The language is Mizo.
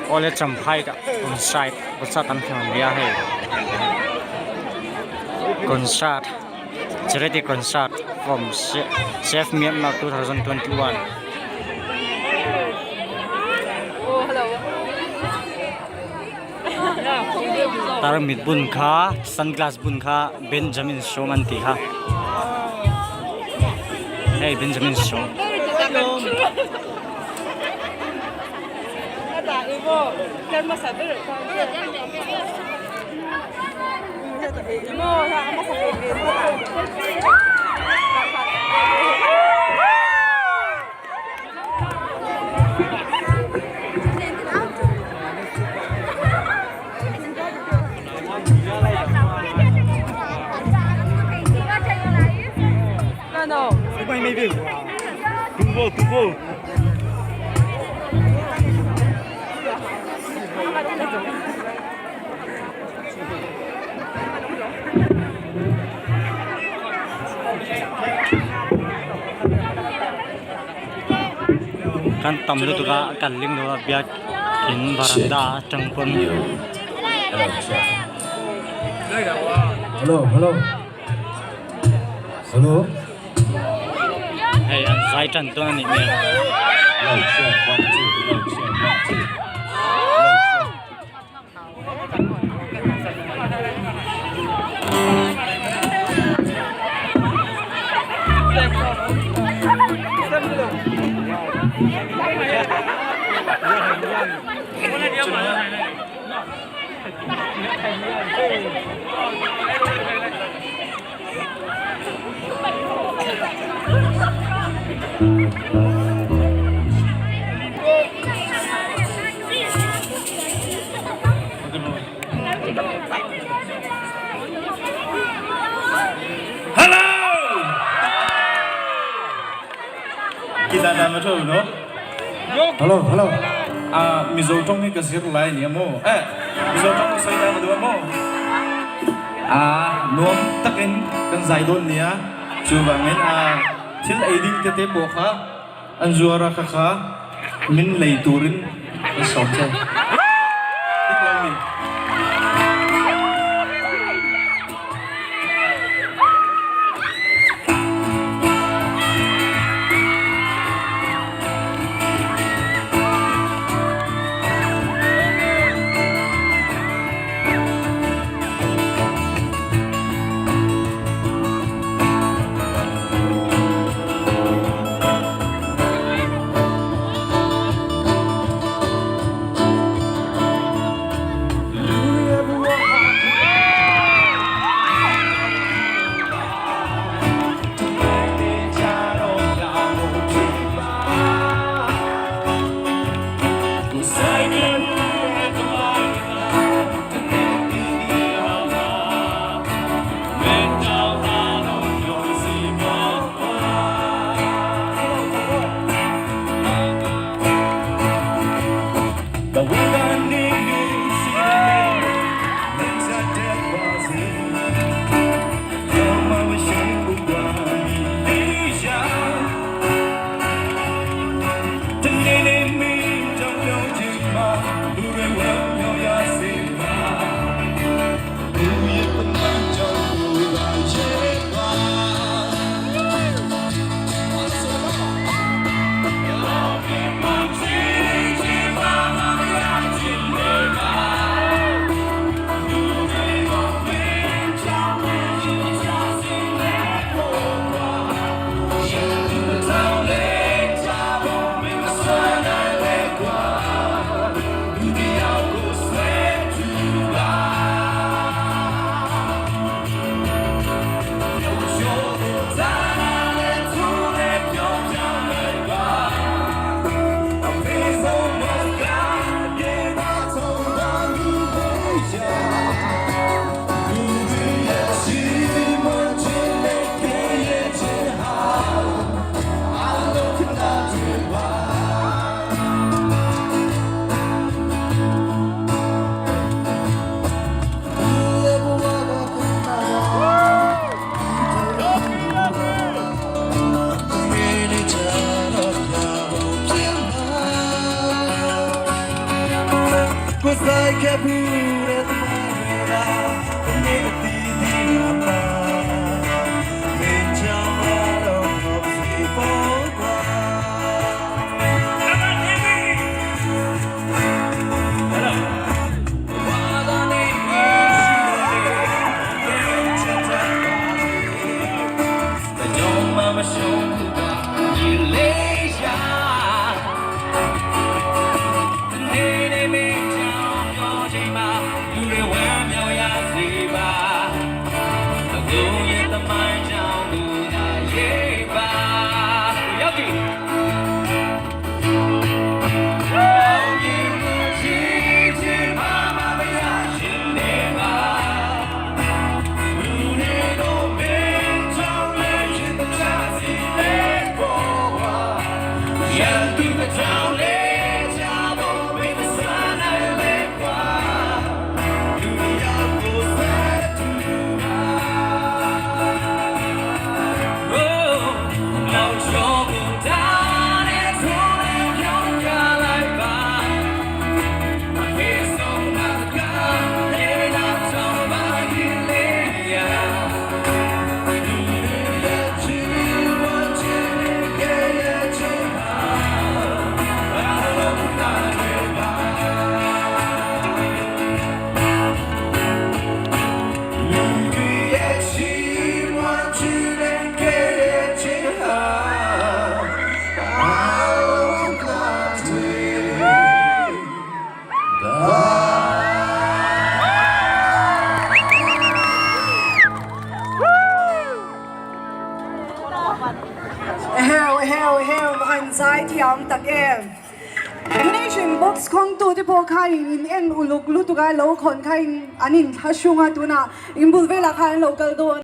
Awle Champhai concert concert an thleng a nia hei concert charity concert from Save Myanmar 2021. Tarmit bun kha sunglass bun kha Benjamin Shum an tih kha hei Benjamin Shum. Kan tam lutuk a kan ling lo a biakin varanda atang pawn. Hello hello hello Hei an zai tan dawn a nih hmel. Hello! Kita na ma tho no. Hello hello. A Mizo tong hi ka zir lai ni mo. Eh, Mizo tong soi na ma du mo. A nuam takin kan zai don nia. Chu wangin a thil ei ding te te pawh kha An zuar a khakha min lei turin an sawm che. Dik lo mi. Eheu eheu eheu va han zai thiam tak em. Donation box khawngtu te pawh kha in in en uluk lutuk a lo khawn kha in an in thlahrung a tunah in bul velah khan an lo kal dawn.